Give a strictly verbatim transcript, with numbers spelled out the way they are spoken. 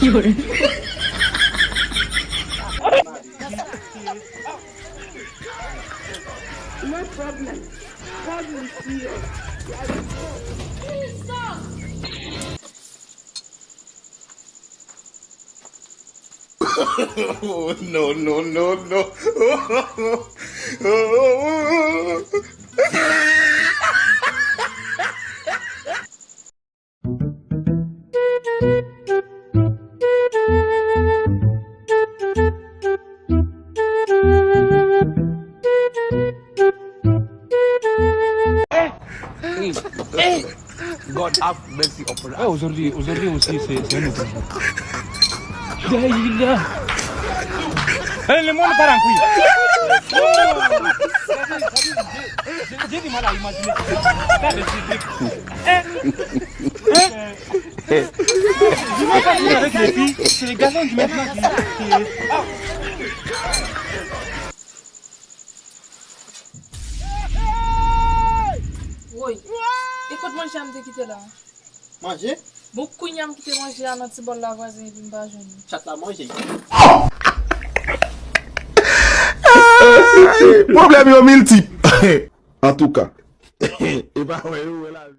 Jezi! No problem. Problem here. Oh, no, no, no, no. God have mercy upon us. Eh, aujourd'hui, aujourd'hui aussi, c'est, c'est un autre jour. Dayila. Eh, le monde part en couille. J'ai du mal à imaginer. Regardez, c'est des... Eh, eh. Dis-moi pas qu'il est avec les filles, c'est les garçons du maintenant qui, qui... Ah. Woy, e kot manje a m te kite la? Manje? Bon, kounye a m kite manje a nan ti bòl la vwazen epi m pa jwenn li. Chat la manje. Pwoblèm yo miltip. Antouka, e pa wè yo wè lavi.